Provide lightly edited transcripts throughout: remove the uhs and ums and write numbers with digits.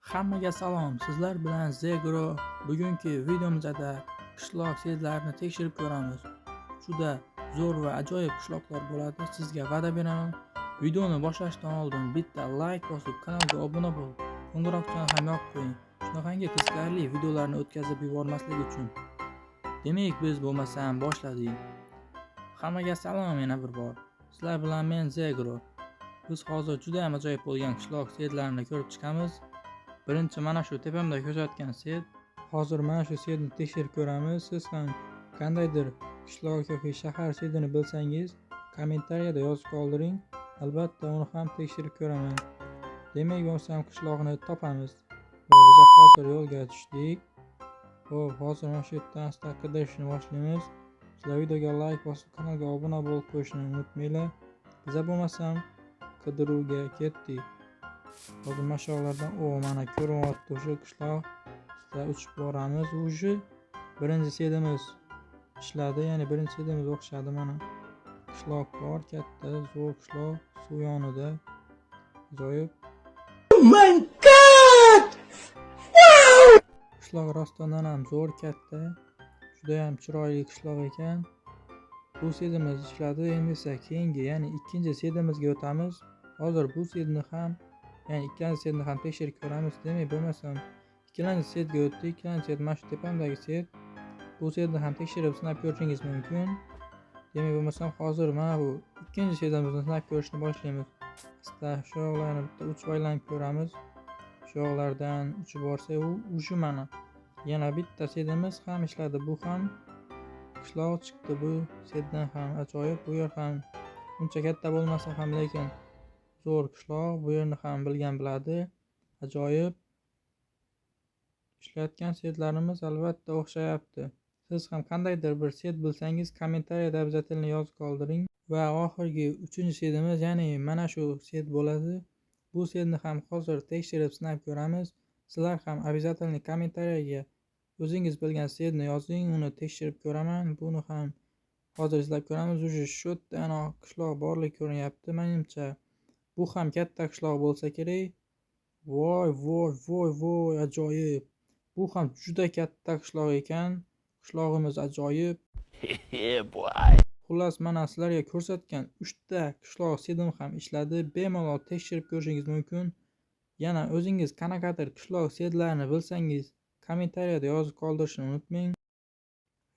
Hammaga salom, sizlar bilan Zegro. Bugungi videomizda qishloq sedlarini tekshirib ko'ramiz. Juda zo'r va ajoyib qishloqlar bo'ladi, sizga va'da beraman. Videoni boshlashdan oldin bitta like bosib, kanalga obuna bo'lib, qo'ng'iroqchani ham yoqib qo'ying. Shunaqangi qiziqarli videolarni o'tkazib yubormaslik uchun. Demak, biz bo'lmasam boshladik. Hammaga salom yana bir bor. Sizlar bilan men Zegro. Biz hozir juda ham ajoyib bo'lgan qishloq sedlarini ko'rib chiqamiz. Birinchi mana shu tepamda ko'rsatgan sed. Hozir mana shu sedni tekshirib ko'ramiz. Siz ham qandaydir qishloq yoki shahar sedini bilsangiz, kommentariyada yozib qoldiring. Albatta uni ham tekshirib ko'raman. Demak, bo'lmasam qishloqni topamiz. Va biz hozir yo'lga tushdik. Xo'p, hozir mana shu yerdan asta qidirishni boshlaymiz. Sizlar videoga like bosib, kanalga obuna bo'lib qo'yishni unutmanglar. Biza bo'lmasam qidiruvga ketdik. Hozir mana shu yoqlardan, o, mana ko'rinyapti o'sha qishloq. Sizlar uchib boramiz. Уже birinchi sedimiz ishladi, ya'ni birinchi sedimiz o'xshadi mana. Qishloq bor, katta, zo'r qishloq, suv yonida. Ajoyib. My God! Qishloq rostdan ham zo'r, katta. Juda ham chiroyli qishloq ekan. Bu sedimiz ishladi. Endi esa keyingi, ya'ni ikkinchi sedimizga o'tamiz. Hozir bu sedni ham, ya'ni ikkinchi sedni ham tekshirib ko'ramiz. Demak, bo'lmasam ikkilanchi sedga o'tdik. Ikkilanchi sed mana shu tepamdagi sed. Bu sedni ham tekshirib, sinab ko'rishingiz mumkin. Demak, bo'lmasam hozir mana bu ikkinchi sedimizni sinab ko'rishni boshlaymiz. Asta shu yoqlarni bitta uchib aylanib ko'ramiz. Shu yoqlardan uchib borsak, u уже mana yana bitta sedimiz ham ishladi. Bu ham qishloq chiqdi, bu seddan ham ajoyib. Bu yer ham uncha katta bo'lmasa ham, lekin zo'r qishloq. Bu yerni ham bilgan biladi. Ajoyib. Ishlayotgan sedlarimiz albatta o'xshayapti. Siz ham qandaydir bir sed bilsangiz, kommentariyada обязательно yozib qoldiring. Va oxirgi uchinchi sedimiz, ya'ni mana shu sed bo'ladi. Bu sedni ham hozir tekshirib, sinab ko'ramiz. Sizlar ham обязательно kommentariyaga o'zingiz bilgan sedni yozing, uni tekshirib ko'raman. Buni ham hozir izlab ko'ramiz. Уже shu yerda qishloq borligi ko'rinyapti. Menimcha, bu ham katta qishloq bo'lsa kerak. Voy, voy, voy, voy, ajoyib. Bu ham juda katta qishloq ekan. Qishlog'imiz ajoyib. Yeah, boy. Xullas, mana sizlarga ko'rsatgan 3 ta qishloq sedim ham ishladi. Bemalol tekshirib ko'rishingiz mumkin. Yana o'zingiz qanaqadir qishloq sedlarini bilsangiz, kommentariyada yozib qoldirishni unutmang.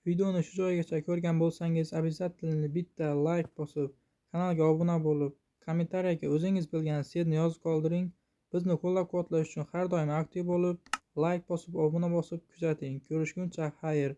Videoni shu joygacha ko'rgan bo'lsangiz, обязательно bitta like bosib, kanalga obuna bo'lib, kommentariyaga o'zingiz bilgan sedni yozib qoldiring. Bizni qo'llab-quvvatlash uchun har doim aktiv bo'lib, like bosib, obuna bosib kuzating. Ko'rishguncha xayr.